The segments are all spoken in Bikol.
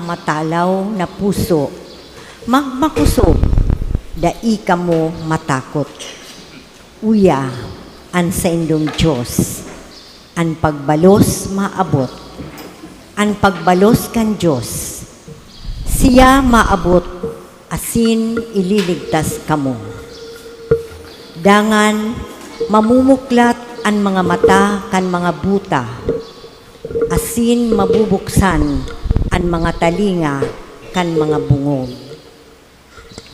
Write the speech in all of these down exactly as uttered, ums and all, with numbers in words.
Matalaw na puso, magmakosog, dai kamo matakot. Uya, an saindong Dios, an pagbalos maabot. An pagbalos kan Dios, siya maabot asin ililigtas kamo. Dangan mamumuklat an mga mata kan mga buta, asin mabubuksan an mga talinga kan mga bongog.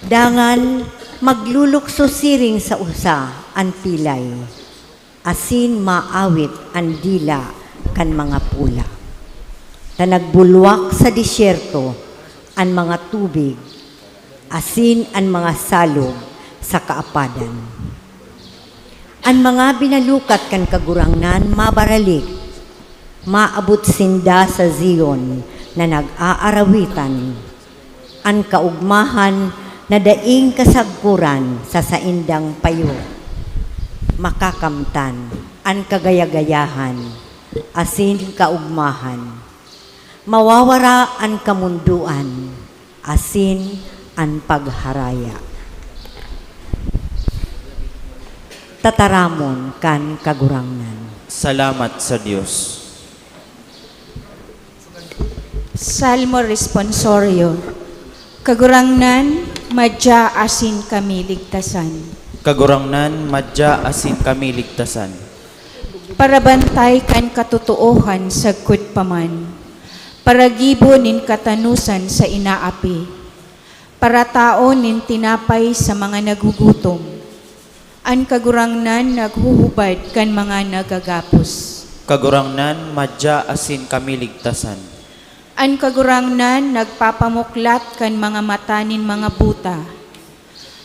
Dangan maglulukso siring sa usa an pilay, asin maawit an dila kan mga pula. Ta nagbulwak sa disyerto an mga tubig, asin an mga salog sa kaapadan. An mga binalukat kan Kagurangnan mabaralik, maabot sinda sa Zion na nag-aarawitan. An kaogmahan na daing kasagkoran sa saindang payo, makakamtan an kagayagayahan asin kaogmahan. Mawawara an kamondoan asin an pagharaya. Tataramon kan Kagurangnan. Salamat sa Dios. Salmo Responsorio. Kagurangnan, madya asin kami ligtasan. Kagurangnan, madya asin kami ligtasan. Parabantay kan katotoohan sagkod pa man. Paragibo nin katanosan sa inaapi. Parataon nin tinapay sa mga nagugutom. An Kagurangnan naghuhubad kan mga nagagapos. Kagurangnan, madya asin kami ligtasan. An Kagurangnan nagpapamuklat kan mga mata nin mga buta.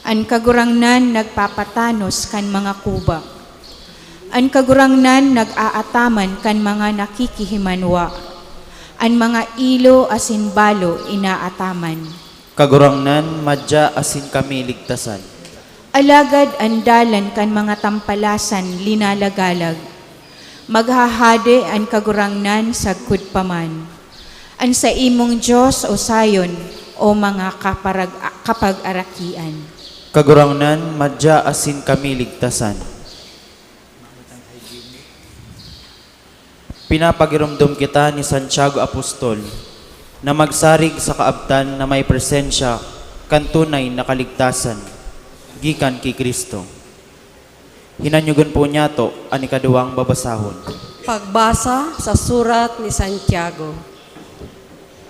An Kagurangnan nagpapatanos kan mga kuba. An Kagurangnan nag-aataman kan mga nakikihimanwa. An mga ilo asin balo inaataman. Kagurangnan, madya asin kami ligtasan. Alagad an dalan kan mga tampalasan linalagalag. Maghahade an Kagurangnan sagkod pa man. An saimong Dios, O Sion, o mga kaparag-, kapag-arakian. Kagurangnan, madya asin kami ligtasan. Pinapagiromdom kita ni Santiago Apostol na magsarig sa kaabtan na may presensya kan tunay na kaligtasan gikan ki Cristo. Hinanyogon po niyato an ikaduwang babasahon. Pagbasa sa surat ni Santiago.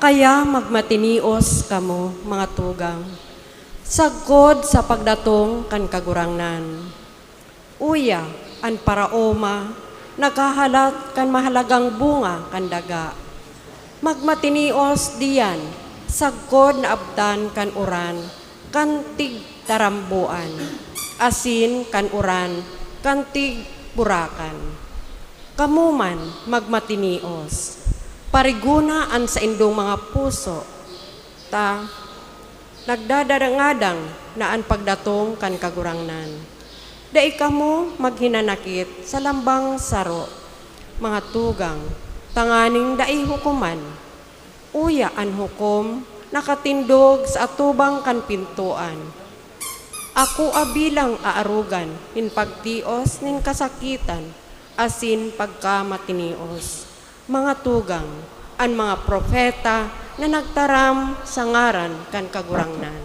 Kaya magmatinios kamo, mga tugang, sagkod sa pagdatong kan Kagurangnan. Uya, an paraoma naghahalat kan mahalagang bunga kan daga. Magmatinios diyan, sagkod naabtan kan uran kan tigtaramboan, asin kan uran kan tigburakan. Kamo man magmatinios. Parigona an saindong mga puso, ta nagdadangadang na an pagdatong kan Kagurangnan. Dai kamo maghinanakit sa lambang saro, mga tugang, tanganing dai hukoman. Uya an hukom nakatindog sa atubang kan pintoan. Akoa bilang aarogan nin pagtios nin kasakitan asin pagkamatinios. Mga tugang, an mga propeta na nagtaram sa ngaran kan Kagurangnan.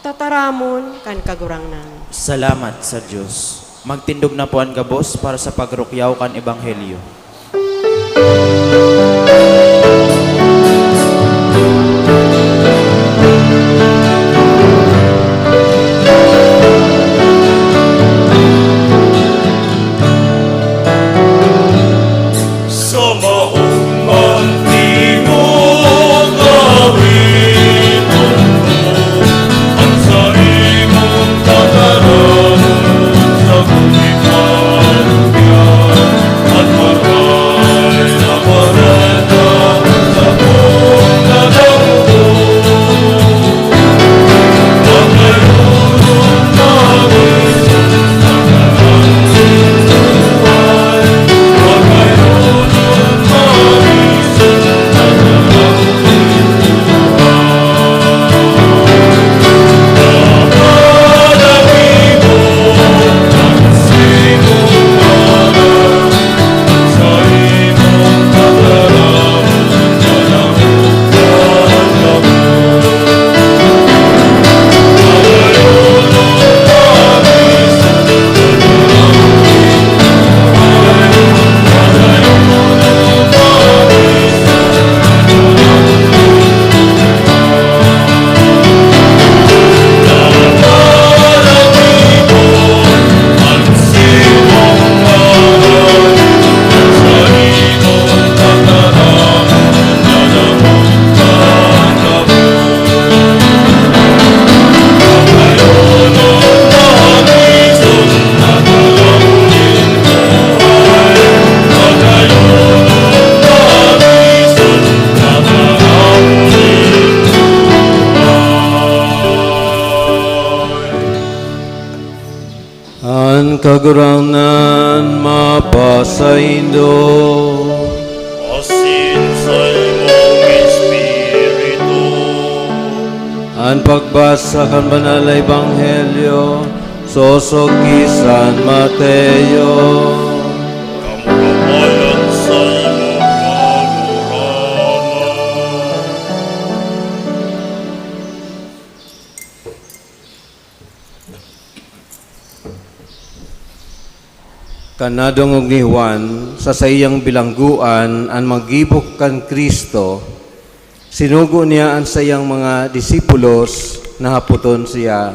Tataramon kan Kagurangnan. Salamat sa Dios. Magtindog na po an gabos para sa pagrukyaw kan ebanghelyo. Sa maong man imo gawiton ko, an saimong tataramon sa kulitan niya, at mga Kagurangnan mapasaindo. Asin sa imong espiritu. An pagbasa kan Banal na Ebanghelyo sosog ki San Mateo. Kamurawayan sa imong Kagurangnan. Kan nadangog ni Juan sa saiyang bilanggoan an maggibo kan Cristo, sinugo niya an saiyang mga disipulos na hapoton siya,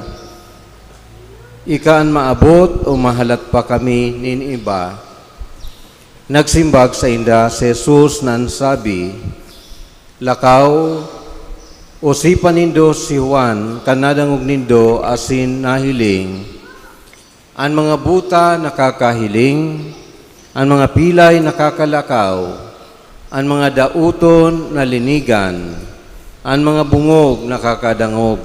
"Ika an maabot o mahalat pa kami nin iba?" Nagsimbag sainda si Jesus na nagsabi, "Lakaw, osipa nindo si Juan kan nadangog nindo asin nahiling, 'An mga buta nakakahiling, an mga pilay nakakalakaw, an mga daoton nalinigan, an mga bungog nakakadangog,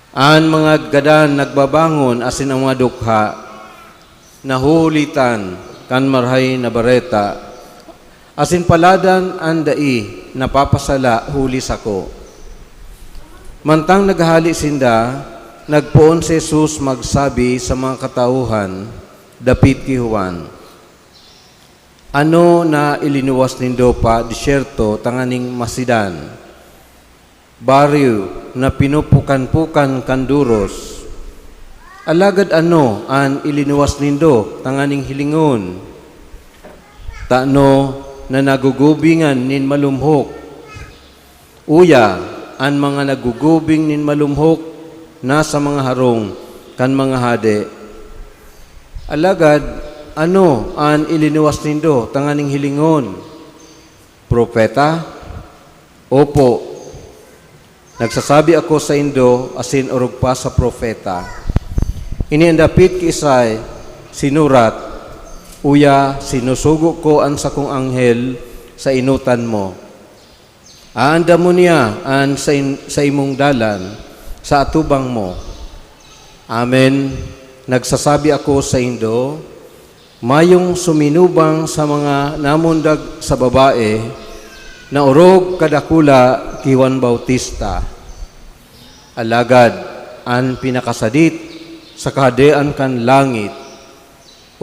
an mga gadan nagbabangon asin an mga dukha nahuhulitan kan Marahay na Bareta, asin paladan an dai napapasala huli sako.'" Mantang naghahale sinda, nagpoon si Jesus magsabi sa mga katauhan dapit ki Juan, "Ano na ilinuwas nindo pa desyerto tanganing masidan? Baryo na pinupukan-pukan kan doros. Alagad ano an ilinuwas nindo tanganing hilingon? Tano na nagugubingan nin malumhok? Uya, an mga nagugubing nin malumhok nasa mga harong kan mga hade. Alagad ano an ilinuwas nindo tanganing hilingon? Propeta? Opo, nagsasabi ako saindo asin orog pa sa propeta. Ini an dapit ki Isai sinurat, 'Uya, sinusugo ko an sakong anghel sa enotan mo. Aandamon niya an sa in-, sa imong dalan, sa atubang mo.' Amen, nagsasabi ako saindo, mayong suminubang sa mga namundag sa babae na orog kadakula ki Juan Bautista. Alagad an pinakasadit sa Kahadean kan langit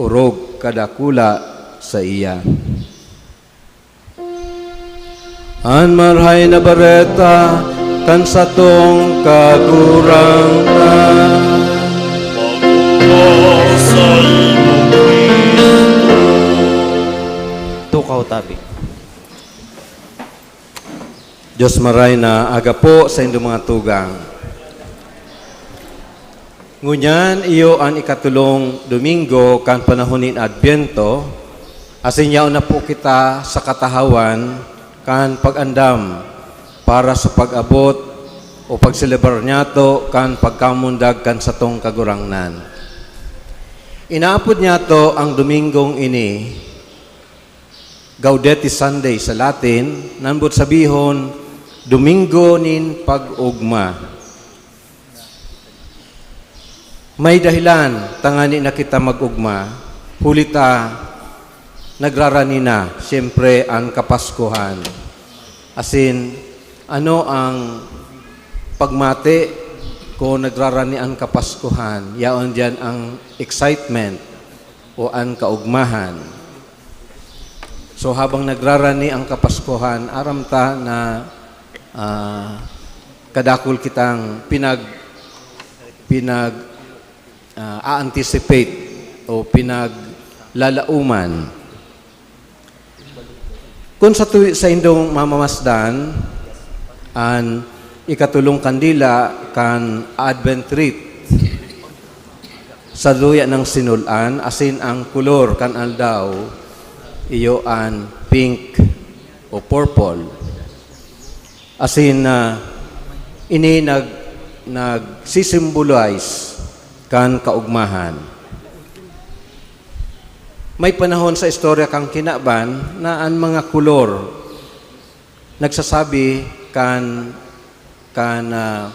orog kadakula saiya." An Marahay na Bareta kan satong Kagurangnan. Pagpapasay mo, Cristo. Tukaw tabi. Diyos maray na aga po sa indong mga tugang. Ngunyan, iyo an ikatolong Domingo kan panahon nin Adbyento, asin yaon na po kita sa katahawan kan pag-andam para sa pag-abot o pagselebrar niyato kan pagkamundag kan satong Kagurangnan. Inaapod niyato ang Domingong ini, Gaudete Sunday sa Latin, nambot sabihon, Domingo nin Pag-ogma. May dahilan tangani na kita mag-ogma, huli ta nagrarani na, siyempre, an Kapaskuhan. Asin, ano ang pagmati kun nagrarani an Kapaskuhan? Yaon diyan ang excitement o an kaogmahan. So, habang nagrarani ang Kapaskuhan, aram ta na, ah, kadakul kitang pinag-, pinag-, ah, a-anticipate o pinaglalauman. Kun sa tuwi saindong mamamasdan, an ikatolong kandila kan Advent wreath, sa duya nang sinul-an, asin ang kolor kan aldaw, iyo an pink o purple. Asin, ah, ini nag-, nagsi-symbolize kan kaogmahan. May panahon sa istorya kan kinaban na an mga kolor nagsasabi kan, kan, ah,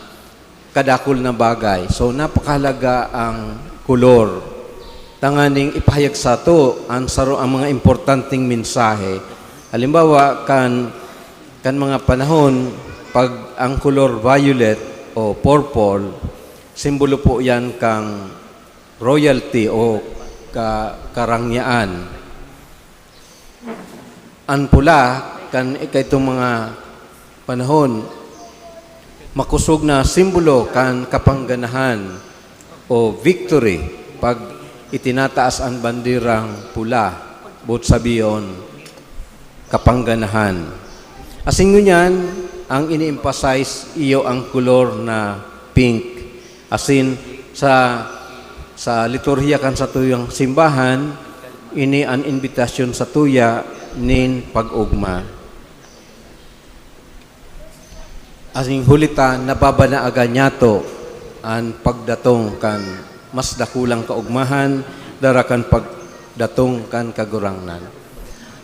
kadakul na bagay. So, napakahalaga ang kolor. tanganing ipahayag sato an saro, ang mga importanteng mensahe. Halimbawa, kan, kan mga panahon, pag ang kolor violet o purple, simbolo po yan kang royalty o ka-, karangyaan. An pula, kan ika itong mga panahon, makosog na simbolo kan kapangganahan o victory pag itinataas an banderang pula, boot sabihon, kapangganahan. Asin ngunyan, ang ini-emphasize iyo ang kolor na pink. Asin sa, sa liturhiya kan satuyang simbahan, ini an imbitasyon satuya nin pag-ogma. Asin huli ta, nababanaagan niyato an pagdatong kan mas dakulang kaogmahan, dara kan pagdatong kan Kagurangnan.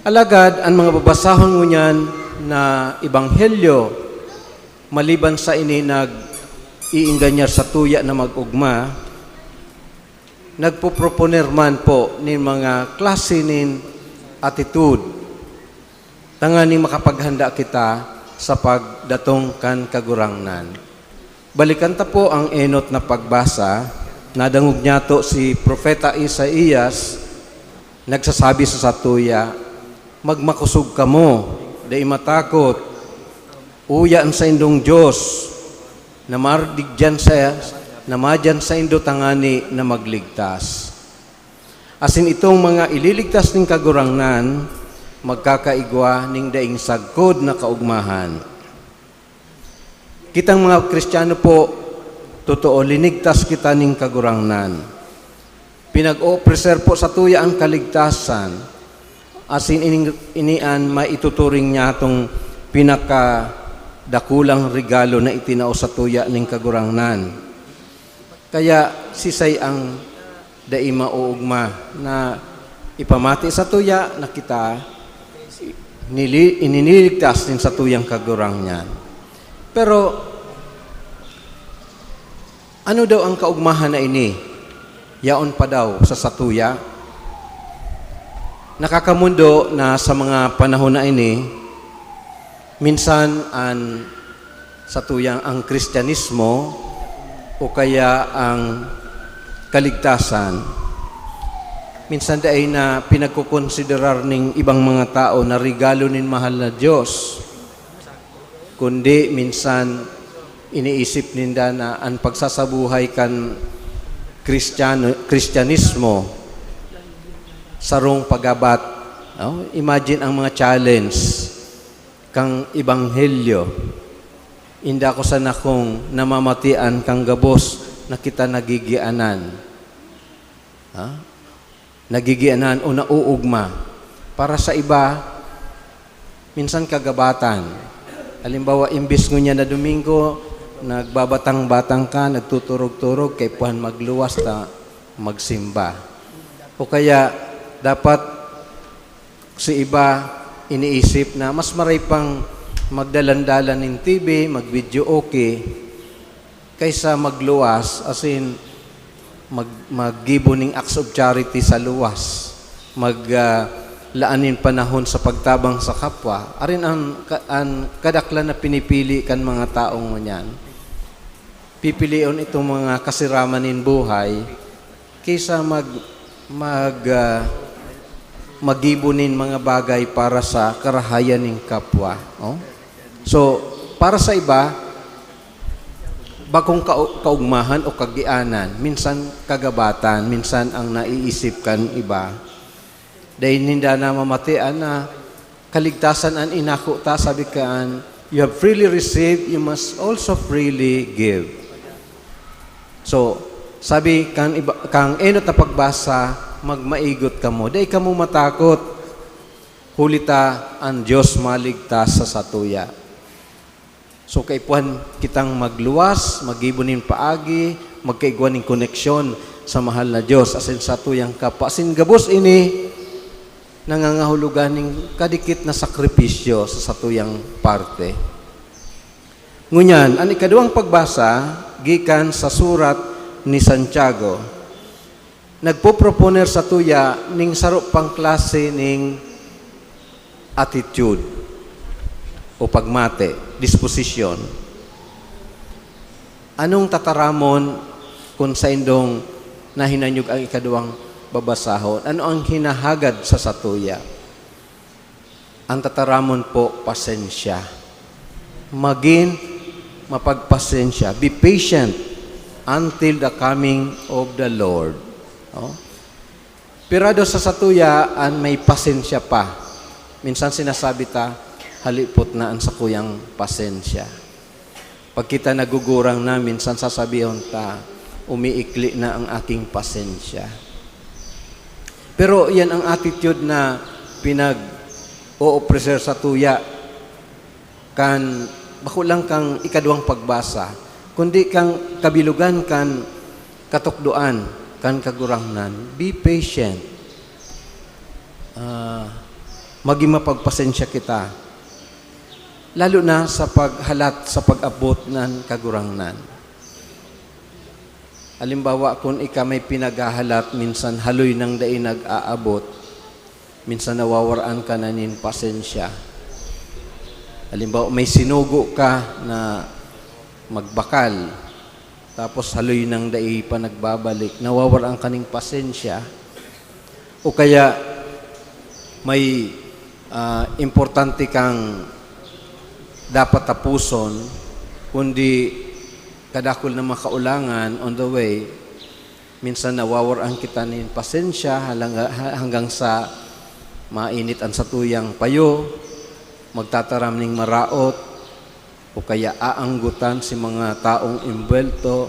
Alagad, an mga babasahon ngunyan na ebanghelyo, maliban sa ini, nag-iingganyar satuya na mag-ogma, nagpoproponer man po nin mga klase nin attitude, tanganing makapaghanda kita sa pagdatong kan Kagurangnan. Balikan ta po ang enot na pagbasa. Nadangog niyato si Propeta Isaias nagsasabi sa satuya, "Magmakosog kamo, dai matakot. Uya an saindong Dios, na mardigdian sa, na madyan saindo tangani na magligtas." Asin itong mga ililigtas nin Kagurangnan, magkakaigwa nin daing sagkod na kaogmahan. Kitang mga Kristiyano po, totoo, linigtas kita nin Kagurangnan. Pinag-o-preserve po satuya an kaligtasan, asin ining, ini an maituturing niyatong pinakadakulang regalo na itinao satuya nin Kagurangnan. Kaya sisay ang dai maoogma na ipamati satuya na kita nili-, ininiligtas nin satuyang Kagurangnan. Pero, ano daw ang kaogmahan na ini? Yaon pa daw sa satuya? Nakakamondo na sa mga panahon na ini, minsan an satuyang ang Kristiyanismo o kaya ang kaligtasan, minsan dai na pinagkokonsiderar ning ibang mga tao na regalo nin mahal na Dios, kundi minsan iniisip ninda na an pagsasabuhay kan Kristiyano, Kristiyanismo sarong paghabat. Oh, imagine ang mga challenge kan ebanghelyo. Inda ko sana kung namamatian kan gabos na kita nagigianan. Ha? Nagigianan o nauugma. Para sa iba, minsan kagabatan. Halimbawa, imbis ngunyan na Domingo, nagbabatang-batang ka, nagtuturog-turog, kaipuhan magluwas ta magsimba. O kaya, dapat si iba iniisip na mas maray pang magdalan-dalan nin T V, mag-videoke, kaysa magluwas, as in, mag-, maggibo ning acts of charity sa luwas, mag, ah, laan nin panahon sa pagtabang sa kapwa. Arin ang ka-, ang kadaklan na pinipili kan mga taong ngunyan. Pipilion itong mga kasiraman nin buhay kaysa mag-, mag, ah, maggibo nin mga bagay para sa karahayan nin kapwa, oh. So, para sa iba, bakong kau-, kaugmahan o kagianan, minsan kagabatan, minsan ang naiisip kan iba. Dai ninda namamatian na kaligtasan an inako ta, sabi kan, "You have freely received, you must also freely give." So, sabi kan iba, kan enot na pagbasa, "Magmaigot kamo, dai kamo matakot, huli ta an Dios maligtas sa satuya." So, kaipuhan kitang magluwas, maggibo nin paagi, magkaigwa nin koneksyon sa mahal na Dios, asin satuyang kapwa. Asin gabos ini, nangangahulugan nin kadikit na sakripisyo sa satuyang parte. Ngunyan, an ikaduwang pagbasa gikan sa surat ni Santiago. Nagpoproponer sa tuya ning saro pang klase ning attitude o pagmate, disposition. Anong tataramon kun saindong nahinanyog ang ikaduwang babasahon? Ano ang hinahagad sa satuya? Ang tataramon po, pasensya. Magin mapagpasensya. Be patient until the coming of the Lord. Oh? Pirado sa satuya an may pasensya pa. Minsan sinasabi ta, "Halipot na an sakuyang pasensya." Pag kita nagugurang na, minsan sasabihon ta, "Umiikli na ang aking pasensya." Pero iyan ang attitude na pinag-o-preserve sa tuya kan bako lang kang ikaduwang pagbasa, kundi kang kabilugan kan katukdoan kan Kagurangnan. Be patient. Ah, magin mapagpasensya kita, lalo na sa paghalat sa pag-abot nan Kagurangnan. Halimbawa, kun ika may pinaghahalat, minsan haloy nang dai nag-aabot, minsan nawawaraan ka na nin pasensya. Halimbawa, may sinugo ka na magbakal, tapos haloy nang dai pa nagbabalik, nawawaraan ka nin pasensya. O kaya may, ah, importante kang dapat tapuson, kundi kadakul na mga kaulangan on the way, minsan nawawaraan kita nin pasensya halang-, ha-, hanggang sa mainit an satuyang payo, magtataram ning maraot, o kaya aanggotan si mga taong imbuwelto.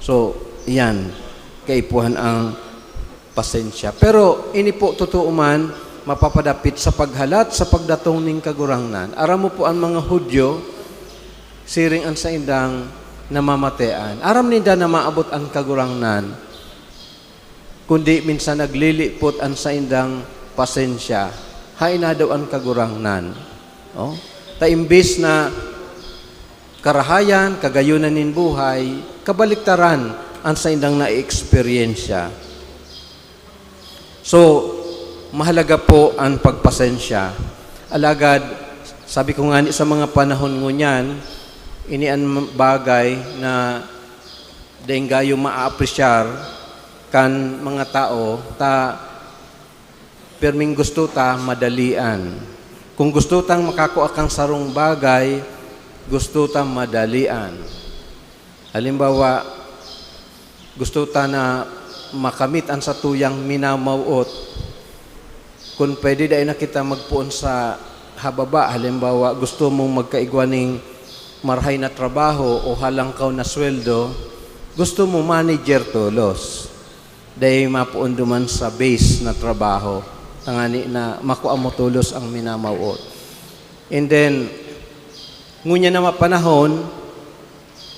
So, iyan, kaipuhan ang pasensya. Pero ini po, totoo man, mapapadapit sa paghalat sa pagdatong nin Kagurangnan. Aram mo po, an mga Judio, siring an saindang namamatean. Aram ninda na maabot an Kagurangnan, kundi minsan naglilipot an saindang pasensya. Haen na daw an Kagurangnan. Oh? Ta imbis na karahayan, kagayonan nin buhay, kabaliktaran an saindang naeeksperyensya. So, mahalaga po an pagpasensya. Alagad, sabi ko ngani, sa mga panahon ngunyan, ini an bagay na daing gayo maaapresyar kan mga tao, ta pirming gusto ta madalian. Kun gusto tang makakua kan sarong bagay, gusto ta madalian. Halimbawa, gusto ta na makamit an satuyang minamawot. Kun pwede, dai na kita magpoon sa hababa. Halimbawa, gusto mong magkaigwa ning marahay na trabaho o halangkaw na sweldo, gusto mo manager tolos. Dai mapoon duman sa base na trabaho, tangani na makua mo tolos ang minamawot. And then, ngunyan na mapanahon,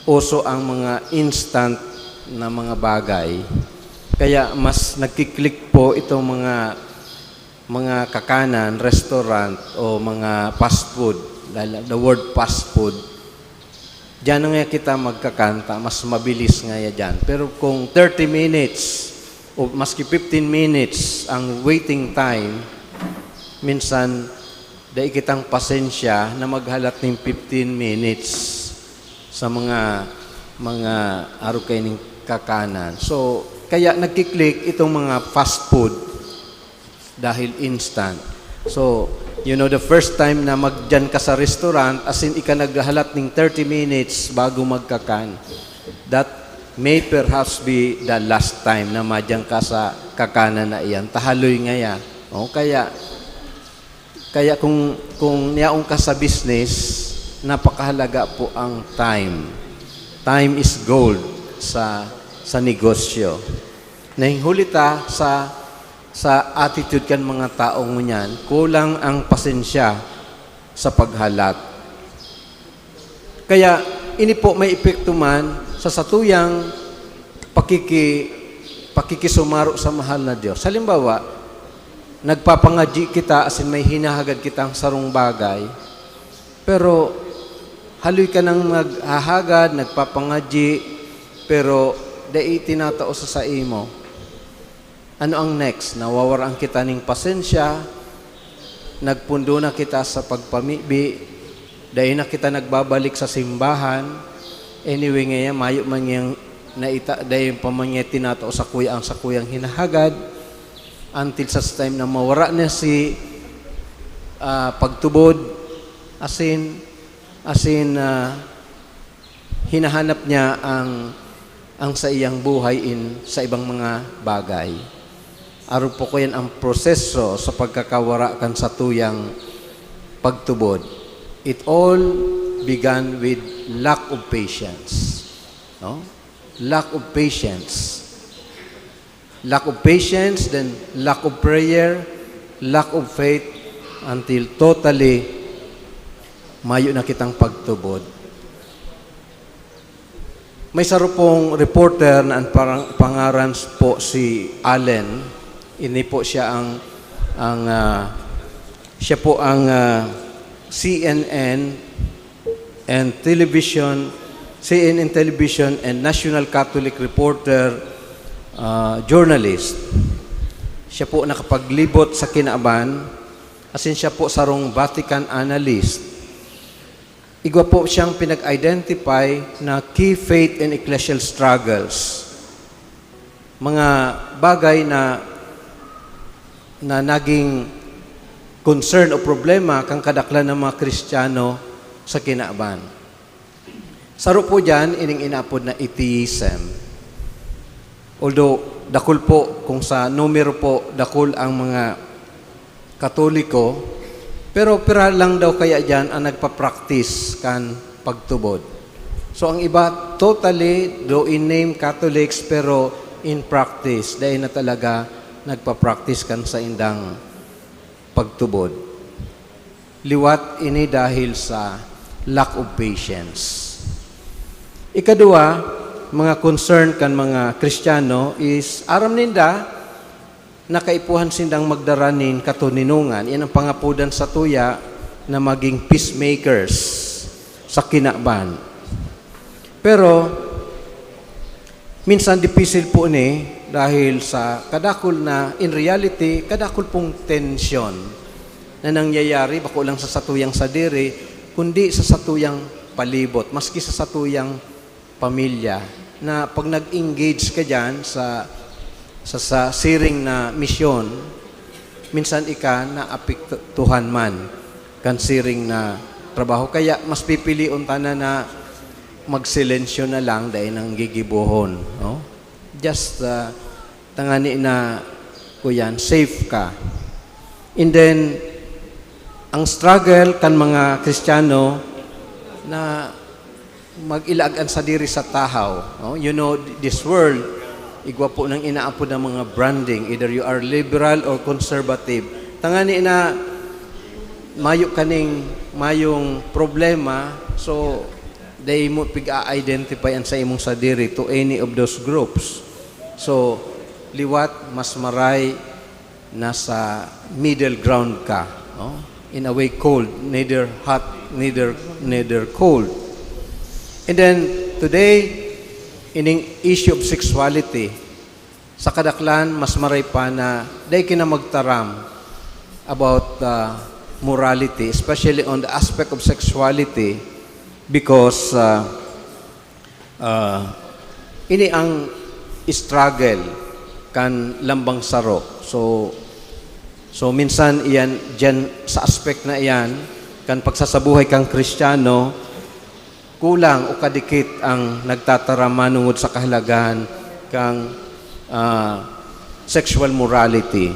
uso ang mga instant na mga bagay. Kaya mas nagki-click po itong mga, mga kakanan, restaurant, o mga fast food. Dahil the word fast food, diyan na nga kita magkakan ta, mas mabilis nga ya diyan. Pero kung thirty minutes o maski fifteen minutes ang waiting time, minsan dai kitang pasensya na maghalat ning fifteen minutes sa mga, mga arog kaining kakanan. So, kaya nagki-click itong mga fast food dahil instant. So, you know, the first time na magdiyan ka sa restaurant, as in, ika naghahalat ning thirty minutes bago magkakan, that may perhaps be the last time na madiyan ka sa kakanan na iyan. Ta haloy ngaya. O, kaya, kaya kung, kung yaon ka sa business, napakahalaga po ang time. Time is gold sa, sa negosyo. Nahinghuli ta sa, sa attitude kan mga tao ngunyan, kulang ang pasensya sa paghalat. Kaya ini po may epekto man sa satuyang pakiki-, pakikisumaro sa mahal na Diyos. Halimbawa, nagpapangadyi kita, asin may hinahagad kitang sarong bagay, pero haloy ka nang naghahagad, nagpapangadyi, pero dai tinatao sa saimo. Ano ang next? Nawawaraan kita ning pasensya, nagpundo na kita sa pagpamibi, dai na kita nagbabalik sa simbahan. Anyway, ngayon, mayo man niyang naita, dai pa man niya tinatao sa kuya ang sakuyang hinahagad. Until sa time na mawara na si, ah, pagtubod, asin, asin, ah, hinahanap niya ang, ang sa iyang buhay in sa ibang mga bagay. Arog po ko yan ang proseso sa pagkakawara kan satuyang pagtubod. It all began with lack of patience. No? Lack of patience. Lack of patience, then lack of prayer, lack of faith, until totally mayo na kitang pagtubod. May saro pong reporter na ang parang, pangaran po si Allen. Ini po siya ang, ang, ah, siya po ang, ah, C N N and television, C N N television and National Catholic Reporter, ah, journalist. Siya po nakapaglibot sa kinaban, asin siya po sarong Vatican analyst. Igwa po siyang pinag-identify na key faith and ecclesial struggles. Mga bagay na, na naging concern o problema kan kadaklan ng mga Kristiyano sa kinaban. Saro po diyan ining inaapod na atheism. Although dakul po, kung sa numero po, dakul ang mga Katoliko, pero pira lang daw kaya diyan ang nagpa-practice kan pagtubod. So, ang iba, totally, though in name Catholics, pero in practice, dai na talaga nagpa-practice kan saindang pagtubod. Liwat ini dahil sa lack of patience. Ikadua, mga concern kan mga Kristiyano is aram ninda na kaipuhan sindang magdara nin katoninongan. Yan ang pangapodan satuya na maging peacemakers sa kinaban. Pero, minsan dipisil po ni dahil sa kadakul na, in reality, kadakul pong tensyon na nangyayari, bako lang sa satuyang sadiri, kundi sa satuyang palibot, maski sa satuyang pamilya, na pag nag-engage ka diyan sa, sa, sa siring na misyon, minsan ika naapektuhan man kan siring na trabaho. Kaya mas pipilion ta na, na magsilensyo na lang, dai nang gigibohon, no? Just, ah, tangani na, kuyan, safe ka. And then, ang struggle kan mga Kristiyano na mag-ilaag an sadiri sa tahaw, no? You know, this world, igwa po nang inaapod na mga branding. Either you are liberal or conservative. Tangani na mayo kaning mayong problema, so, dai mo pig-a-identify an sa imong sadiri to any of those groups. So, liwat, mas maray nasa middle ground ka, no? In a way, cold, neither hot, neither, neither cold. And then, today, ining issue of sexuality, sa kadaklan, mas maray pa na dai kita magtaram about, ah, morality, especially on the aspect of sexuality, because, ah, ah, ini ang struggle kan lambang saro. So, so minsan iyan, diyan sa aspect na iyan, kan pagsasabuhay kang Kristiyano, kulang o kadikit ang nagtataram manongod sa kahalagahan kang, ah, sexual morality.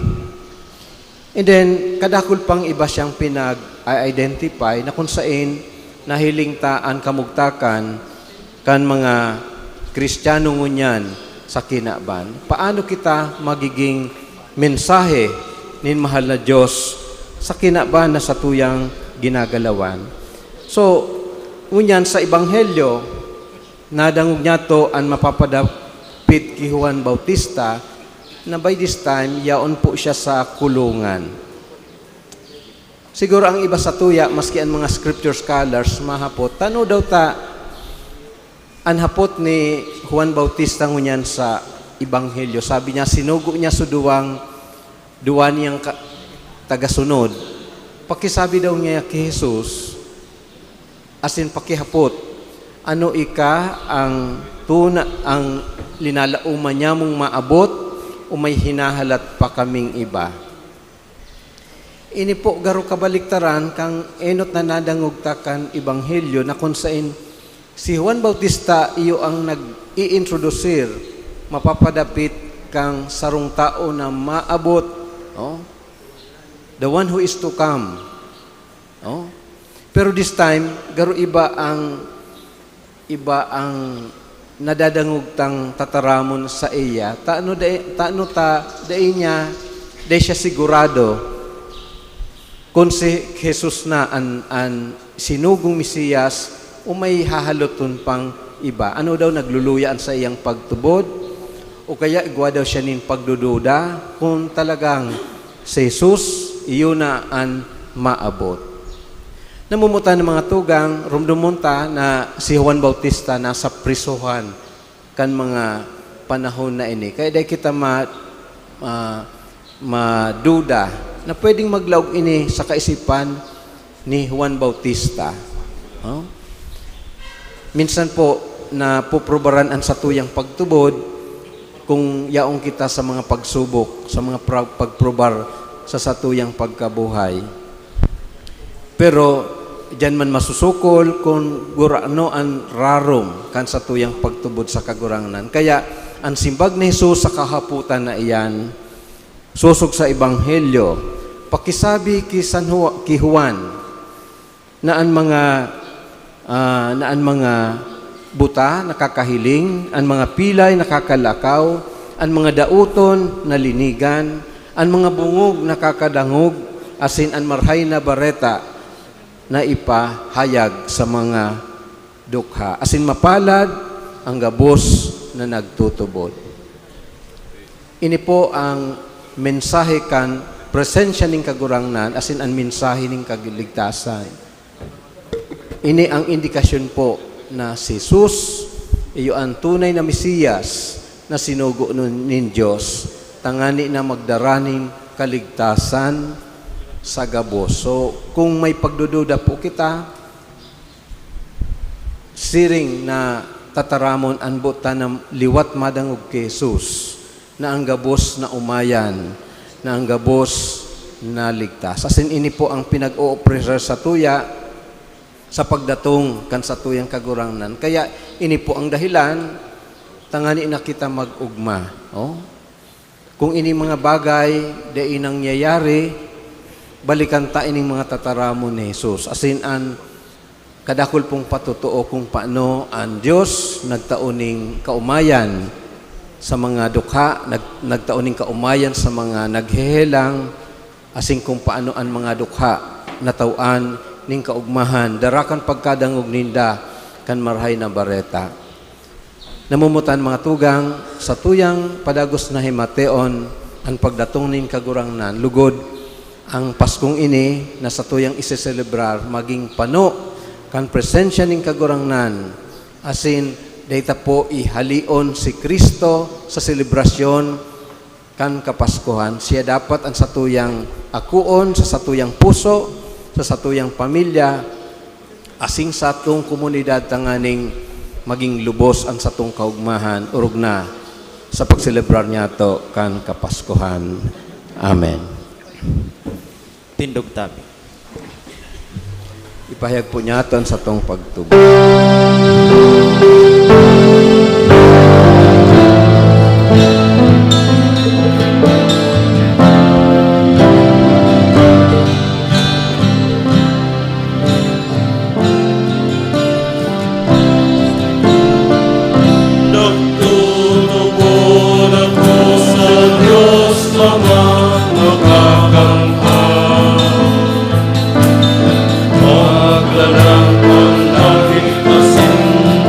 And then, kadakul pang iba siyang pinag-identify na kung sain nahiling ta an kamugtakan kan mga Kristiyano ngunyan sa kinaban. Paano kita magiging mensahe nin mahal na Diyos sa kinaban na satuyang ginagalawan? So, ngunyan sa Ebanghelyo, nadangog niyato an mapapadapit ki Juan Bautista na by this time, yaon po siya sa kulungan. Siguro ang iba satuya, maski an mga scripture scholars, mahapot, tano daw ta an hapot ni Juan Bautista ngunyan sa Ebanghelyo. Sabi niya, sinugo niya so duwang, duwa niyang ka-, tagasunod. Pakisabi daw niya ki Jesus, asin pakihapot, "Ano ika ang tuna-, ang linalaoman nyamong maabot, o may hinahalat pa kaming iba?" Ini po garo kabaliktaran kan enot na nadangog ta kan Ebanghelyo, na kun saen si Juan Bautista iyo ang nag-iintrodusir, mapapadapit kan sarong tawo na maabot, oh, the one who is to come. Oh. Pero this time, garo iba ang, iba ang nadadangog tang tataramon saiya. Tano dai, tano ta dai niya, dai siya sigurado kun si Jesus na an, an sinugong Mesiyas o may hahaloton pang iba. Ano daw, nagluluya an saiyang pagtubod? O kaya igwa daw siya nin pagdududa kung talagang si Jesus, iyo na an maabot. Namumutan ng mga tugang, rumdomon ta na si Juan Bautista nasa prisuhan kan mga panahon na ini. Kaya dai kita ma-, ma-, maduda na pwedeng maglaog ini sa kaisipan ni Juan Bautista. No? Minsan po, napuprobaran an satuyang pagtubod kung yaon kita sa mga pagsubok, sa mga pra-, pagprobar sa satuyang pagkabuhay. Pero diyan man masusukol kung gurano an rarom kan satuyang pagtubod sa Kagurangnan. Kaya an simbag ni Jesus sa kahapotan na iyan, sosog sa Ebanghelyo, pakisabi ki San Ju-, ki Juan, na an mga, ah, na an mga buta nakakahiling, an mga pilay nakakalakaw, an mga daoton nalinigan, an mga bongog nakakadangog, asin an Marahay na Bareta naipahayag sa mga dukha. Asin mapalad an gabos na nagtutubod. Ini po ang mensahe kan presensya nin Kagurangnan, asin an mensahe nin kaligtasan. Ini ang indikasyon po na si Jesus iyo an tunay na Mesiyas na sinugo nun nin Dios, tangani na magdara nin kaligtasan sa gabos. So, kung may pagdududa po kita, siring na tataramon an boot ta na liwat madangog ki Jesus, na an gabos naomayan, na an gabos naligtas. Asin ini po ang pinag-oofreser satuya sa pagdatong kan satuyang Kagurangnan. Kaya ini po ang dahilan tangani na kita mag-ugma. Oh? Kung ining mga bagay dai nangyayari, balikan ta ining mga tataramon ni Jesus. Asin an kadakul pong patotoo kung paano an Dios nagtao ning kaomayan sa mga dukha, nag-, nagtao ning kaomayan sa mga naghehelang, asin kung paano an mga dukha nataw-an ning kaogmahan, dara kan pagkadangog ninda kan Marahay na Bareta. Namumutan, mga tugang, satuyang padagos na himateon an pagdatong nin Kagurangnan, lugod ang Paskong ini na satuyang iseselebrar magin pano kan presensya nin Kagurangnan, asin dai ta po ihalion si Cristo sa selebrasyon kan Kapaskuhan. Siya dapat an satuyang akoon sa satuyang puso, sa satuyang pamilya, asin satong komunidad, tanganing magin lubos an satong kaogmahan, orog na sa pagselebrar niyato kan Kapaskuhan. Amen. Tindog tabi. Ipahayag po niyato an satong pagtubod. Nagtutubod ako sa Diyos, mga makakangha. Maglalang ang langit asin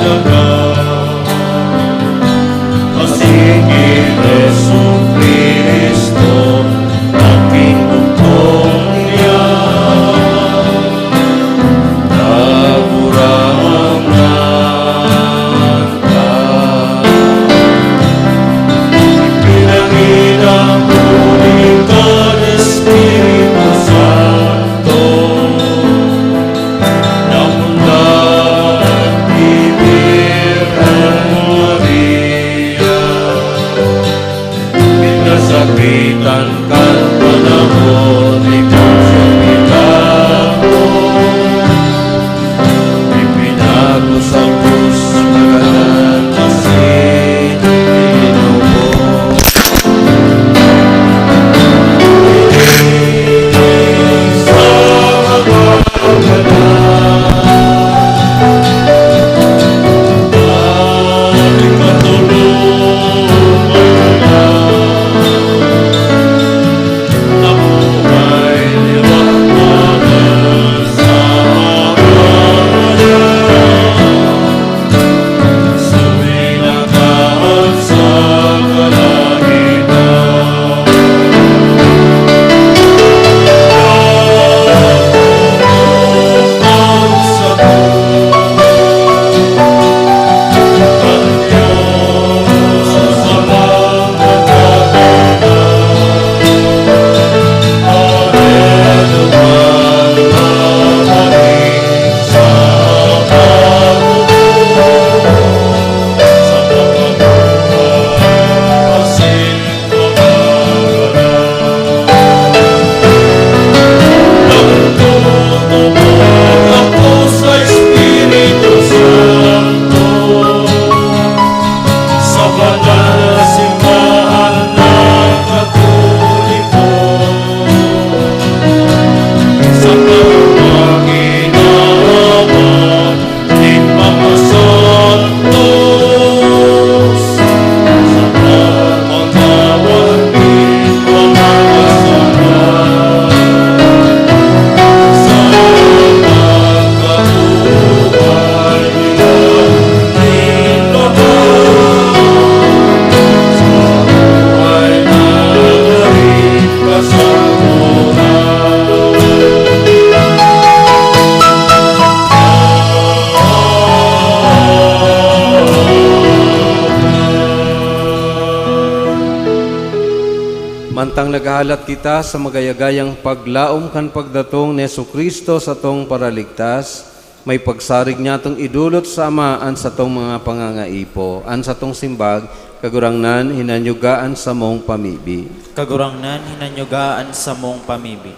Tang naghahalat kita sa magayagayang paglaom kan pagdatong ni Jesu-Cristo satong Paraligtas, may pagsarig niyatong idolot sa Ama an satong mga pangangaipo. An satong simbag, Kagurangnan, hinanyuga an samong pamibi. Kagurangnan, hinanyuga an samong pamibi.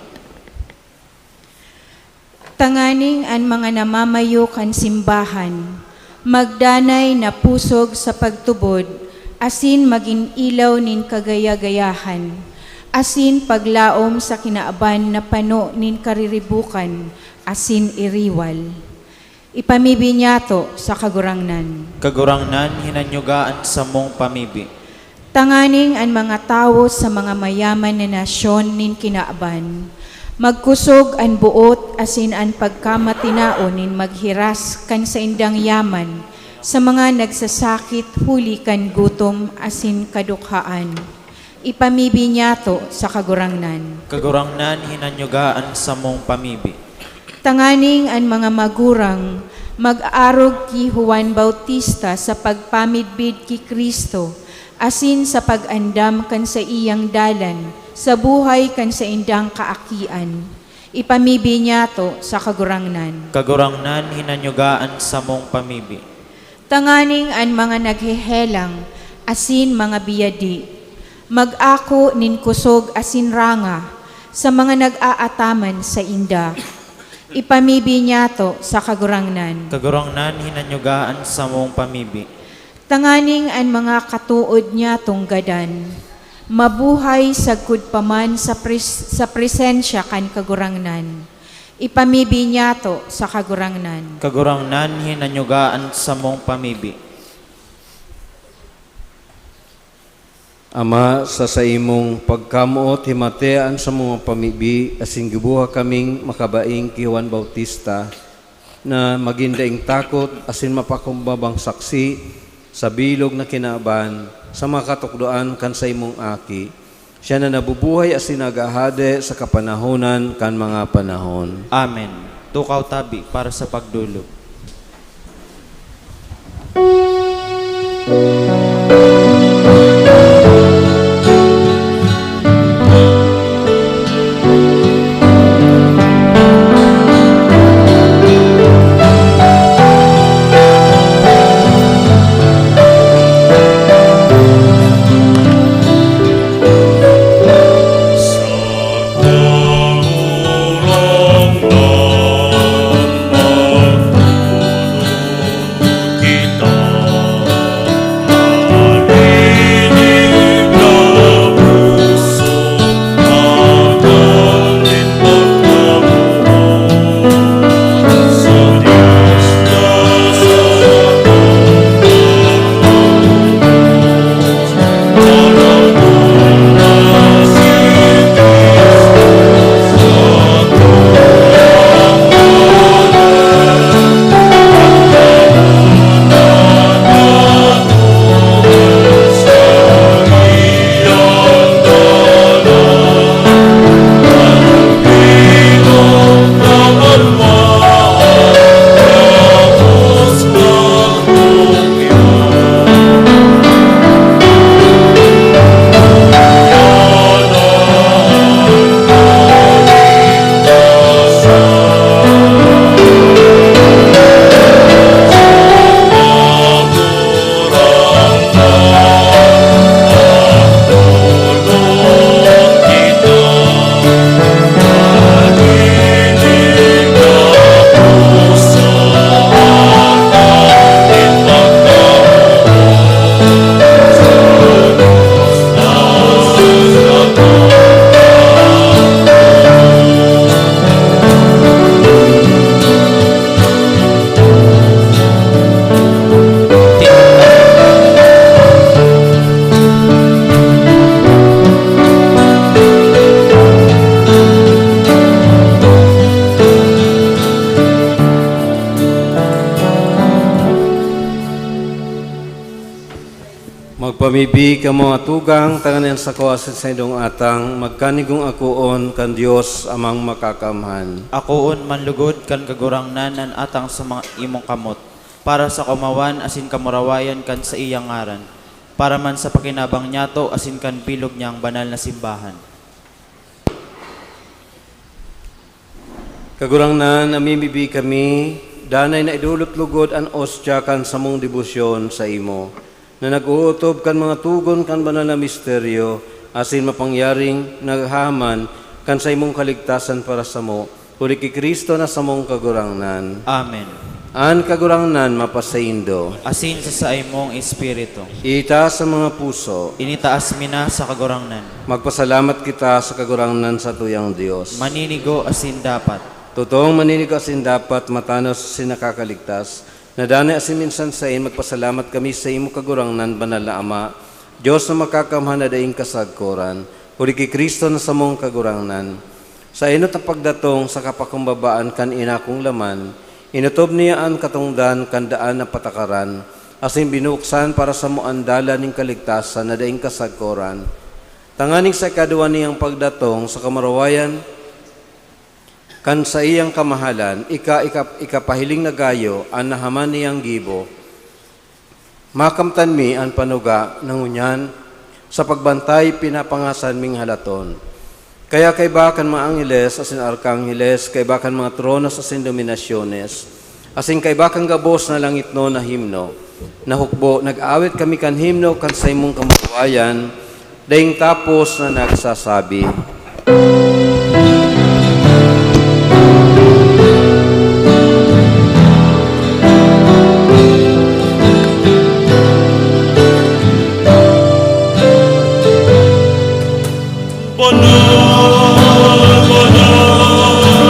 Tanganing an mga namamayo kan simbahan magdanay na pusog sa pagtubod asin magin ilaw nin kagayagayahan, asin paglaom sa kinaban na pano nin kariribokan asin iriwal. Ipamibi niyato sa Kagurangnan. Kagurangnan, hinanyuga an samong pamibi. Tanganing an mga tawo sa mga mayaman na nasyon nin kinaban, magkusog an boot asin an pagkamatinaon nin maghiras kan saindang yaman sa mga nagsasakit huli kan gutom asin kadukhaan. Ipamibi niyato sa Kagurangnan. Kagurangnan, hinanyuga an samong pamibi. Tanganing an mga magurang mag-aarog ki Juan Bautista sa pagpamidbid ki Cristo, asin sa pag-andam kan saiyang dalan sa buhay kan saindang kaakian. Ipamibi niyato sa Kagurangnan. Kagurangnan, hinanyuga an samong pamibi. Tanganing an mga naghehelang asin mga biyadi mag-ako nin kusog asin ranga sa mga nag-aataman sainda. Ipamibi niyato sa Kagurangnan. Kagurangnan, hinanyuga an samong pamibi. Tanganing an mga katood niyatong gadan mabuhay sagkod pa man sa pres-, sa presensya kan Kagurangnan. Ipamibi niyato sa Kagurangnan. Kagurangnan, hinanyuga an samong pamibi. Ama, sa saimong pagkamoot, himatea an samong pamibi, asin gibuha kaming makabaing ki Juan Bautista, na magin daing takot asin mapakumbabang saksi sa bilog na kinaban sa mga katukdoan kan saimong Aki. Siya na nabubuhay asin naghahade sa kapanahonan kan mga panahon. Amen. Tukaw tabi para sa pagdolok. Magpamibi kamo, mga tugang, tanganing an sako asin saindong atang magkanigong akoon kan Dios Amang Makakaamhan. Akoon man lugod kan Kagurangnan an atang sa mga imong kamot, para sa kaomawan asin kamurawayan kan saiyang ngaran, para man sa pakinabang niyato asin kan bilog niyang banal na simbahan. Kagurangnan, namimibi kami, danay na idolot lugod an ostya kan samong debosyon saimo, na nag-ootob kan mga togon kan banal na misteryo, asin mapangyaring naghahaman kan saimong kaligtasan para samo, huli ki Cristo na samong Kagurangnan. Amen. An Kagurangnan mapasaindo. Asin sa saimong espiritu. Itaas an mga puso. Initaas mi na sa Kagurangnan. Magpasalamat kita sa Kagurangnan, satuyang Dios. Maninigo asin dapat. Totoong maninigo asin dapat, matanos asin nakakaligtas, na danay asin minsan saen magpasalamat kami saimo, Kagurangnan, Banal na Ama, Dios na makakamhan na daing kasagkoran, huli ki Cristo na samong Kagurangnan. Sa enot na pagdatong sa kapakumbabaan kan inakong laman, inotob niya an katongdan kan daan na patakaran, asin binuksan para samo an dalan nin kaligtasan na daing kasagkoran. Tanganing sa ikaduwa niyang pagdatong sa kamurawayan kan saiyang kamahalan, ika, ika, ikapahiling na gayo an nahaman niyang gibo. Makamtan mi an panuga na ngunyan sa pagbantay pinapangasan ming halaton. Kaya kaiba kan mga angheles asin arkangheles, kaiba kan mga tronos asin dominasyones, asin kaiba kan gabos na langitnon na himno, na hukbo, nag-awit kami kan himno kan saimong kamurawayan, daing tapos na nagsasabi, Banal, banal, banal, an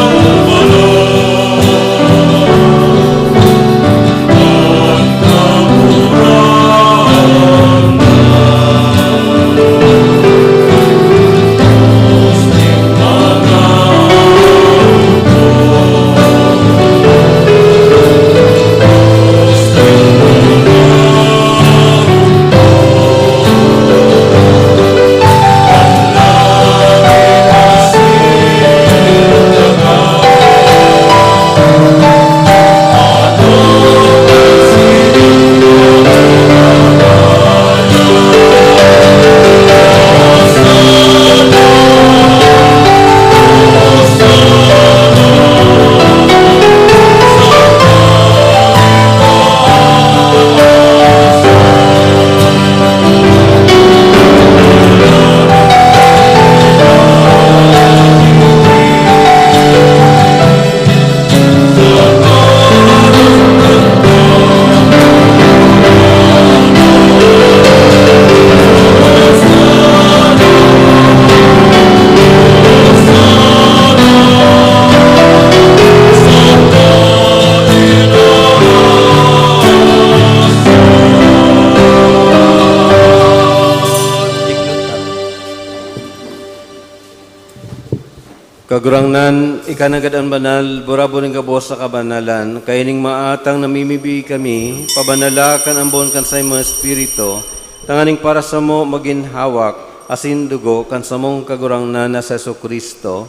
Kagurangnan. Kagurangnan, ika nanggad an banal, burabod nin gabos na kabanalan. Kaining maatang namimibi kami, pabanala kan ambon kan saimong Espiritu, tanganing para samo magin hawak asin dugo kan samong Kagurangnan na si Jesu-Cristo.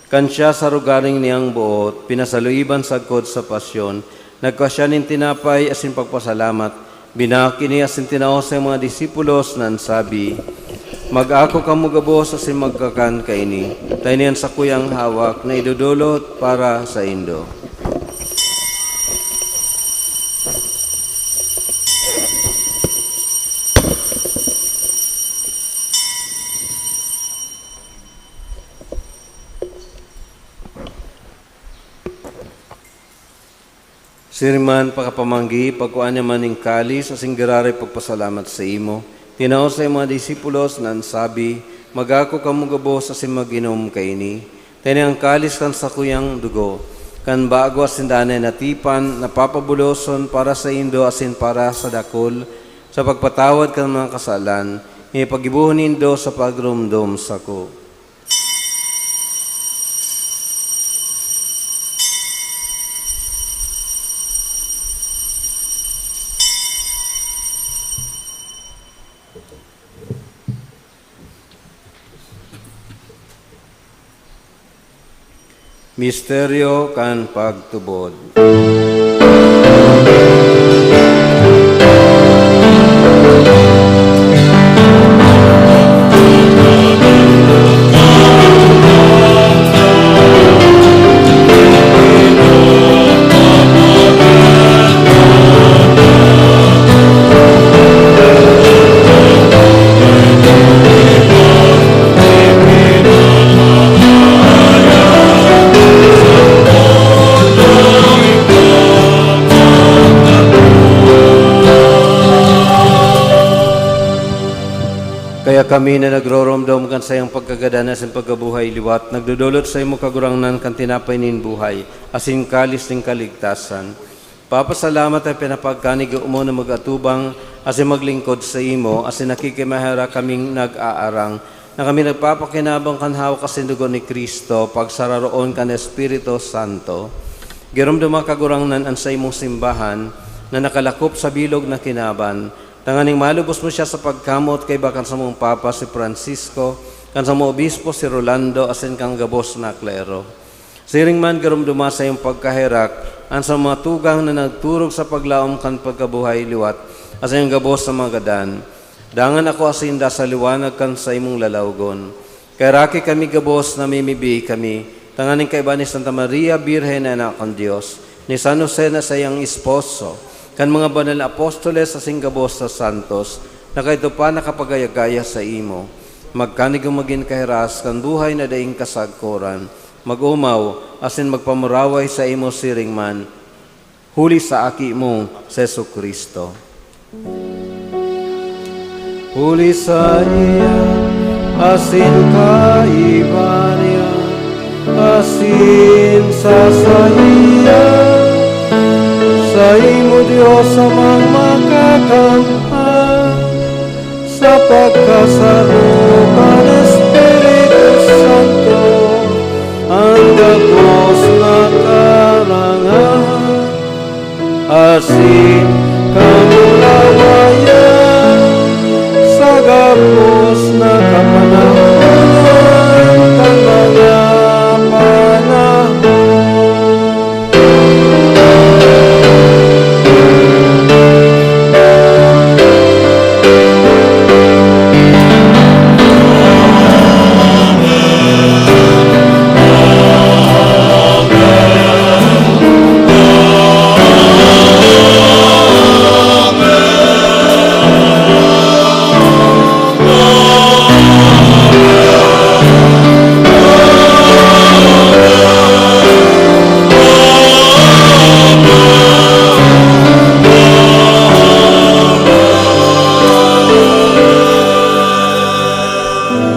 Kan siya sa rogaring niyang boot, pinasaluiban sagkod sa pasyon, nagkua siya nin tinapay asin pagpasalamat, binaak ini asin tinao sa mga disipulos na nagsabi, "Mag-ako kamo gabos asin magkakan kaini, ta ini an sakuyang hawak na idodolot para saindo." Siring man, pakapamanggi, pagkua niya man nin kalis asin giraray pagpasalamat saimo, tinao sa mga disipulos na nagsabi, "Mag-ako kamo gabos asin mag-inom kaini. Ta ini an kalis kan sakuyang dugo, kan bago asin danay na tipan, na papabuloson para saindo asin para sa dakul, sa pagpatawad kan mga kasalan. Ini paggibohon nindo sa pagromdom sako." Misteryo kan pagtubod. Kami na nagroromdom kan saiyang pagkagadan asin pagkabuhay liwat, nagdodolot saimo, Kagurangnan, kan tinapay nin buhay asin kalis nin kaligtasan. Papasalamat ta pinapagkanigao mo na mag-atubang asin maglingkod saimo, asin nakikimaherak kaming nag-aarang na kami nagpapakinabang kan hawak asin dugo ni Cristo, pagsararoon kan Espiritu Santo. Giromdoma, Kagurangnan, an saimong simbahan na nakalakop sa bilog na kinaban, tanganing malubos mo siya sa pagkamot kaiba kan samong Papa si Francisco, kan samong Obispo si Rolando, asin kan gabos na klero. Siring man, giromdoma sa iyong pagkaherak an sa mga tugang na nagturog sa paglaom kan pagkabuhay liwat, asin an gabos sa mga gadan. Dangan akoa sinda sa liwanag kan saimong lalawgon. Kaheraki kami gabos, namimibi kami, tanganing kaiba ni Santa Maria, Birhen na Anak kan Dios, ni San Jose na saiyang esposo, kan mga banal na apostoles asin gabos sa santos, na kaidto pa nakapagaya-gaya saimo. Magkanigong magin kahiras kan buhay na daing kasagkoran, mag-omaw asin magpamuraway saimo siring man, huli sa Aki mo, si Jesu-Cristo. Huli saiya, asin kaiba niya, asin sa saiya, saimo, Dios Amang Makakamhan, sa pagkasaro kan Espiritu Santo, an gabos na karangahan asin kamurawayan, sa gabos na kapanahonan kan mga panahon.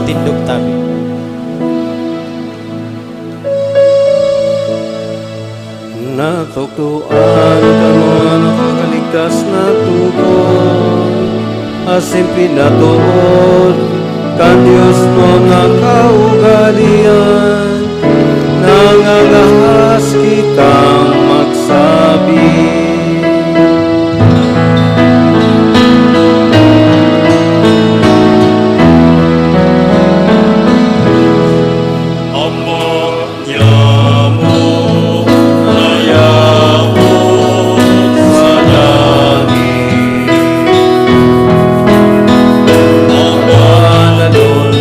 Tindog tabi. Natukdoan kan mga nakakaligtas na tugon, asin pinatubod kan diosnon na kaugalean, nangangahas kitang magsabi. Ama, Nyamo na yaon sa langit. Mabanalon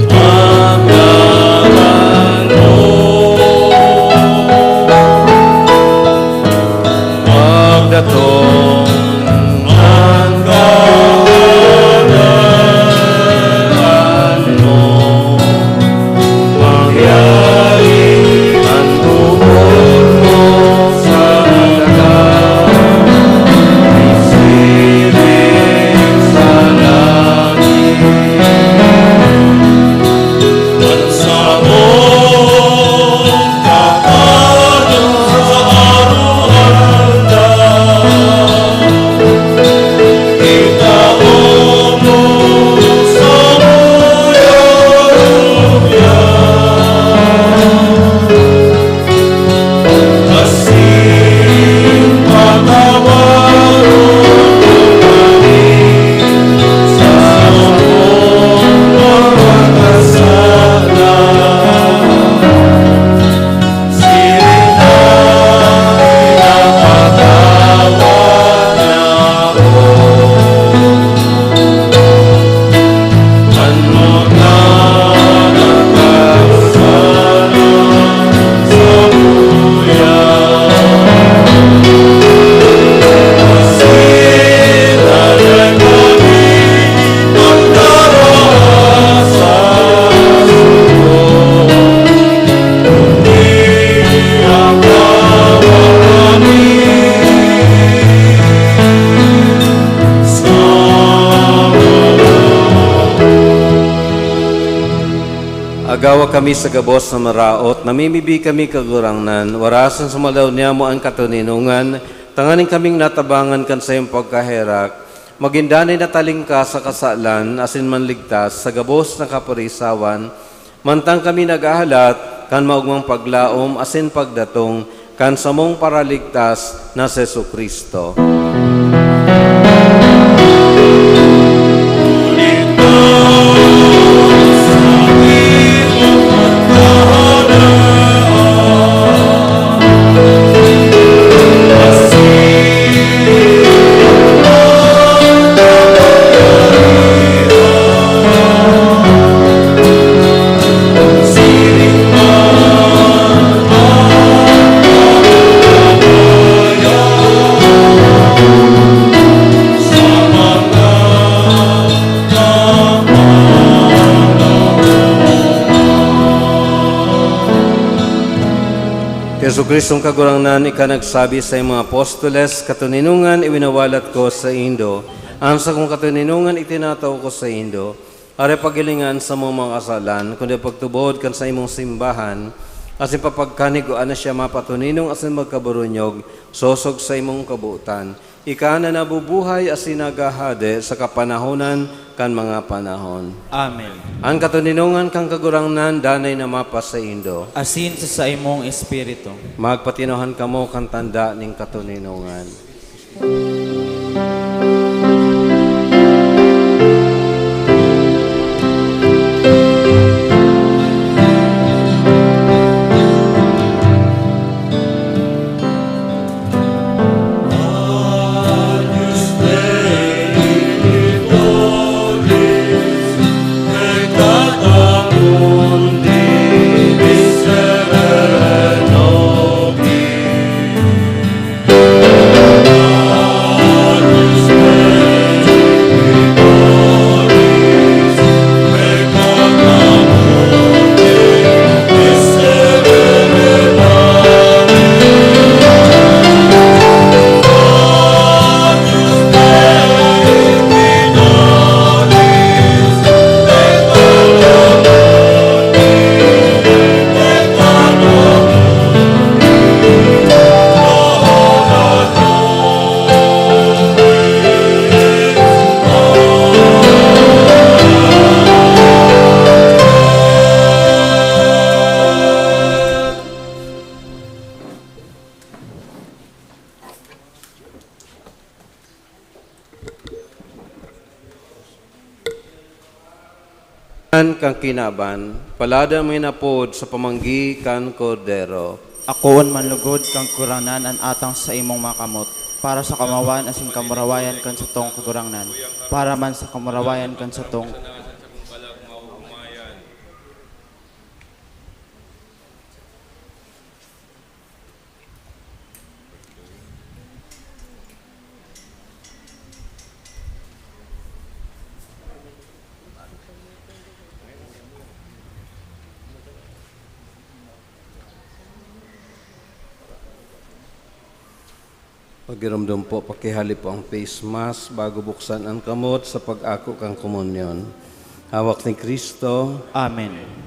an ngaran mo. Magdatong an kaharian mo. Mangyari an boot mo sa daga, isiring sa langit. An samong kakanon sa aroaldaw, Gawa kami sa gabos na maraot, namimibi kami, Kagurangnan, warasan sumalaw niamo an katoninongan, tanganing kaming natabangan kan saiyong pagkaherak, magin danay na talingkas sa kasalan asin manligtas sa gabos na kaparisawan, mantang kami naghahalat kan maogmang paglaom asin pagdatong kan samong Paraligtas na si Jesu-Cristo. Jesu-Cristong Kagurangnan, ika nagsabi sa iyong mga apostoles, "Katoninongan iwinawalat ko saindo, an sakong katoninongan itinatao ko saindo." Aray paghilingan sa mga kasalan, kundi pagtubod kan sa imong simbahan, asin papagkanigwaan na siya mapatoninong asin magkaburunyog, sosog sa imong kabotan. Ika na nabubuhay asin naghahade sa kapanahonan kan mga panahon. Amen. An katoninongan kan Kagurangnan danay na mapasaindo. Asin sa saimong espiritu. Magpatinawan kamo kan tanda nin katoninongan. Kan kinaban, palad an mga inapod sa pamanggi kan Kordero. Akoon man lugod kan Kagurangnan an atang sa imong mga kamot, para sa kamawan asin kamurawayan kan satong Kagurangnan, para man sa kamurawayan kan satong Pagiromdom po, pakihali po ang face mask bago buksan ang kamot sa pag-ako kan komunyon. Hawak ni Cristo. Amen.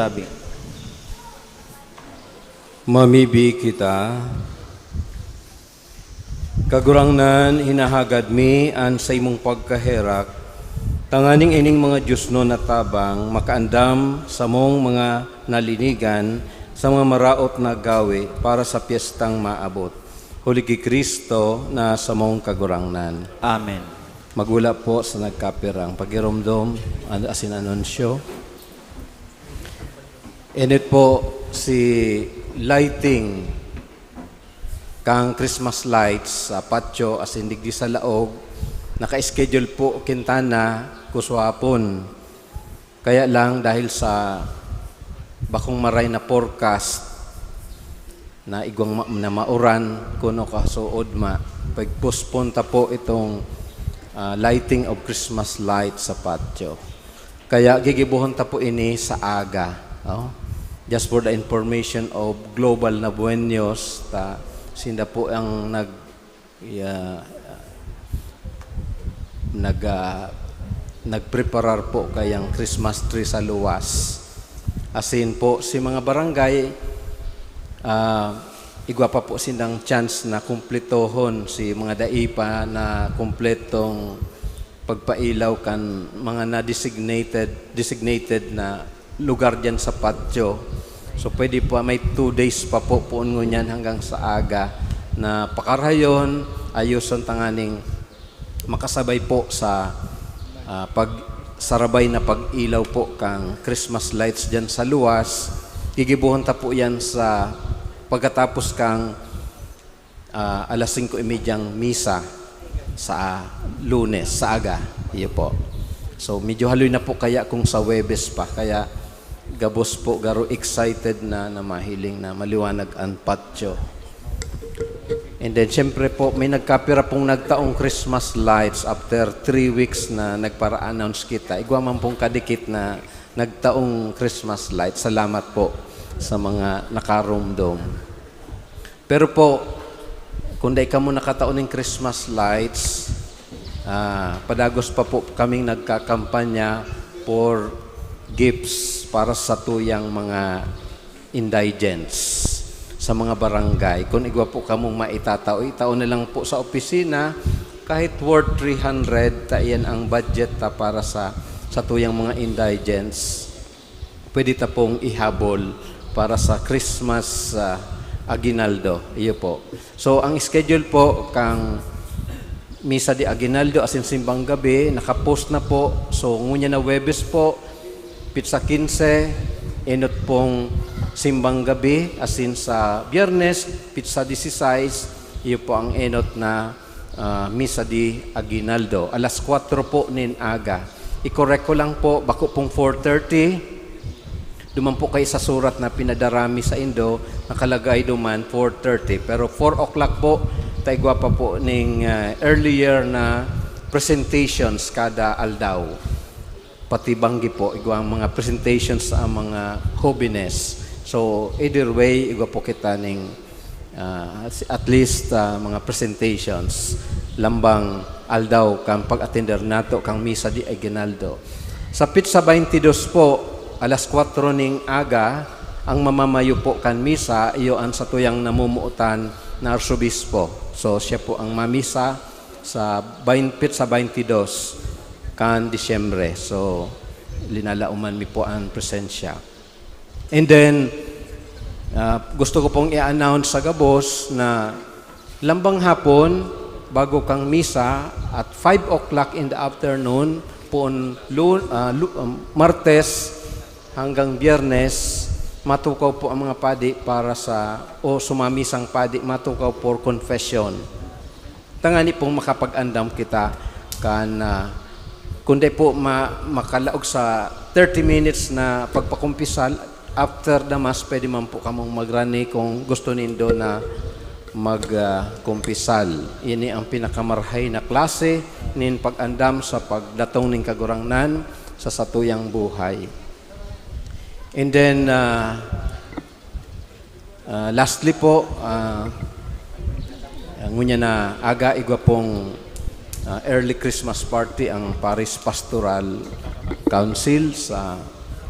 Sabi, mamibi kita. Kagurangnan, hinahagad mi an saimong pagkaherak, tanganing ining mga diosnon na tabang makaandam samong mga nalinigan sa mga maraot na gawe para sa pyestang maabot. Huli ki Cristo na samong Kagurangnan. Amen. Magula po sa nagkapirang pagiromdom an-, asin anunsyo. Init po si lighting kang Christmas lights sa patio asin digdi sa laog. Naka-schedule po kintana kuswapon. Kaya lang dahil sa bakong maray na forecast na igwang ma-, na mauran, kuno kasuod ma, pag-postpone ta po itong, ah, lighting of Christmas lights sa patio. Kaya gigibohon ta po ini sa aga, no? Just for the information of Global Nabueños, ta sinda po ang nag-, ya-, nag-, ah, nagpreparar po kayang Christmas tree sa luwas. Asin po, si mga barangay, ah, igwa pa po sindang chance na kumpletohon si mga dai pa na kumpletong pagpailaw kan mga na-designated, designated na lugar diyan sa patio. So, pwede pa, may two days pa po, poon ngunyan hanggang sa aga na pakarayon, ayoson tanganing makasabay po sa, ah, pag-, sarabay na pag-ilaw po kang Christmas lights diyan sa luwas. Gigibohon ta po yan sa pagkatapos kang ah, alas singko y medyang misa sa Lunes, sa aga. Iyo po. So, medyo haloy na po kaya kung sa Huwebes pa. Kaya gabos po, garo excited na, na mahiling na maliwanag ang patio. And then, syempre po, may nagkapira pong nagtaong Christmas lights after three weeks na nagpara-announce kita. Igwa man pong kadikit na nagtaong Christmas lights. Salamat po sa mga nakaromdom. Pero po, kung dai kamo nakatao ning Christmas lights, ah, padagos pa po kaming nagkakampanya for gifts para sa tuyang mga indigents sa mga barangay. Kung igwa po kamong maitatao, itao na lang po sa opisina, kahit worth three hundred, ta iyan ang budget ta para sa, sa tuyang mga indigents. Pwede ta pong ihabol para sa Christmas, ah, aguinaldo. Iyo po. So, ang schedule po kang Misa de Aguinaldo asin Simbang Gabi, nakapost na po. So, ngunyan na Huwebes po, pitsa quince, enot pong Simbang Gabi, asin sa Biyernes, pitsa dieciséis, iyo po ang enot na ah, Misa de Aguinaldo. Alas kwatro po nin aga. I-correct ko lang po, bako pong four thirty. Duman po kayo sa surat na pinadara mi saindo, nakalagay duman four thirty. Pero four o'clock po, ta igwa pa po ning, ah, earlier na presentations kada aldaw. Pati banggi po, igwang mga presentations sa mga hobenes. So, either way, igwa po kita ning, ah, at least, ah, mga presentations, lambang aldaw kan pag-atender nato kan Misa de Aguinaldo. Sa pitsa baynte dos po, alas kwatro ning aga, ang mamamayo po kan misa, iyo an satuyang namumuotan na arsobispo. So, siya po ang mamisa sa bayn-, pitsa baynte dos kan Disyembre. So, linalaoman mi po an presensya. And then, ah, gusto ko pong i-announce sa gabos na lambang hapon, bago kang misa, at five o'clock in the afternoon, poon Lu-, ah, Lu-, um, Martes hanggang Biyernes, matukaw po ang mga padi para sa, o sumamisang padi, matukaw for confession. Tangani pong makapag-andam kita kan, ah, kundi po ma-, makalaog sa thirty minutes na pagpakumpisal, after the mass, pwede man po kamong magrani kung gusto nindo na mag, ah, kumpisal. Ini ang pinakamarahay na klase nin pag-andam sa pagdatong nin Kagurangnan sa satuyang buhay. And then, ah, Ah, lastly po, ah, ngunyan na aga, igwa pong, ah, early Christmas party ang Parish Pastoral Council sa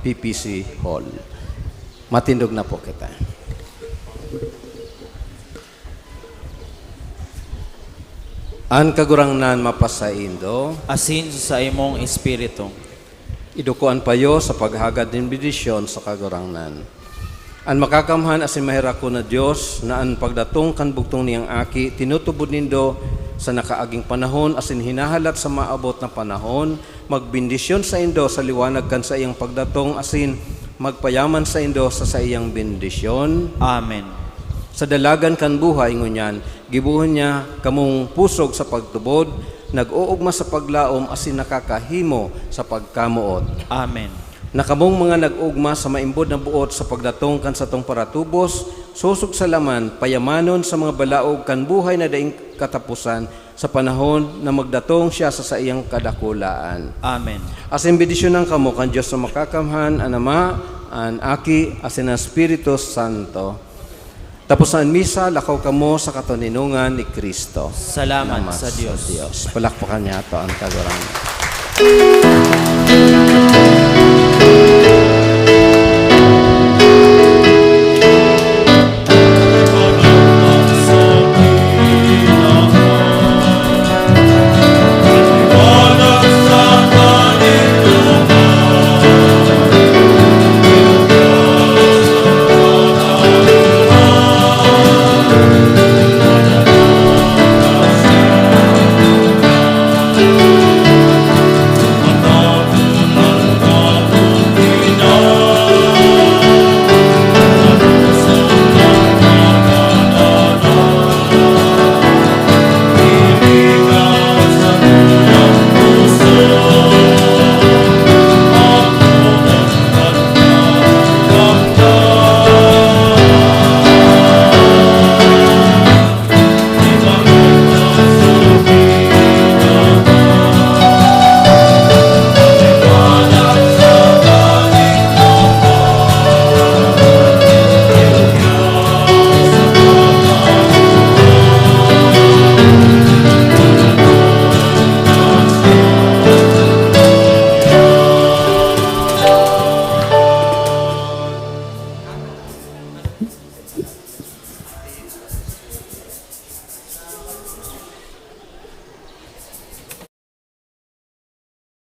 P P C Hall. Matindog na po kita. An Kagurangnan mapasaindo. Asin sa imong espiritu. Iduko an payo sa paghagad nin bendisyon sa Kagurangnan. An makakamhan asin maherakon na Dios, na an pagdatong kan bugtong niyang Aki tinutubod nindo sa nakaaging panahon asin hinahalat sa maabot na panahon, magbendisyon saindo sa liwanag kan saiyang pagdatong asin magpayaman saindo sa saiyang bendisyon. Amen. Sa dalagan kan buhay ngunyan, gibohon niya kamong pusog sa pagtubod, nag-oogma sa paglaom asin nakakahimo sa pagkamoot. Amen. Na kamong mga nag-ogma sa maimbod na boot sa pagdatong kan satong paratubos, sosog sa laman, payamanon sa mga balaog kan buhay na daing kataposan, sa panahon na magdatong siya sa saiyang kadakulaan. Amen. Asin bendisyonan kamo kan Dios na Makakamhan, an Ama, an Aki, asin an Espiritu Santo. Tapos na an misa, lakaw kamo sa katoninongan ni Cristo. Salamat Salamat sa Diyos. Palakpakan niya ito ang Kagurangnan.